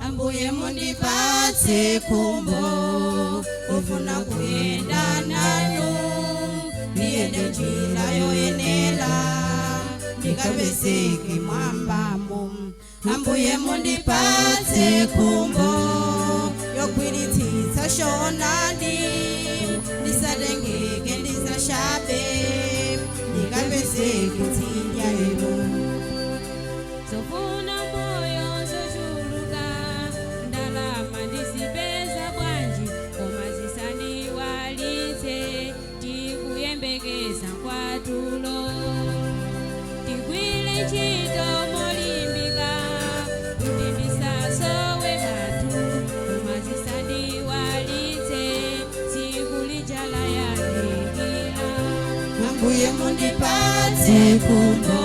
Ambuye mundipatse khumbo ufuna kuyenda nanu, ndiyende njira yoyenera, ndikapezeke mwambamo. Ambuye mundipatse khumbo yogwiritsitsa choonadi, ndisatengeke ndizachabe, ndikapezeke tsidya ilo. Zofuna moyo zochuluka, ndalama ndizipeza bwanji? Koma zisandiwalitse, tikuyembekeza kwatulo. Tigwire ntchito molimbika kuti ndisasowe kanthu, koma zisandiwalitse, tsiku lija layandikira. Ambuye mundipatse khumbo.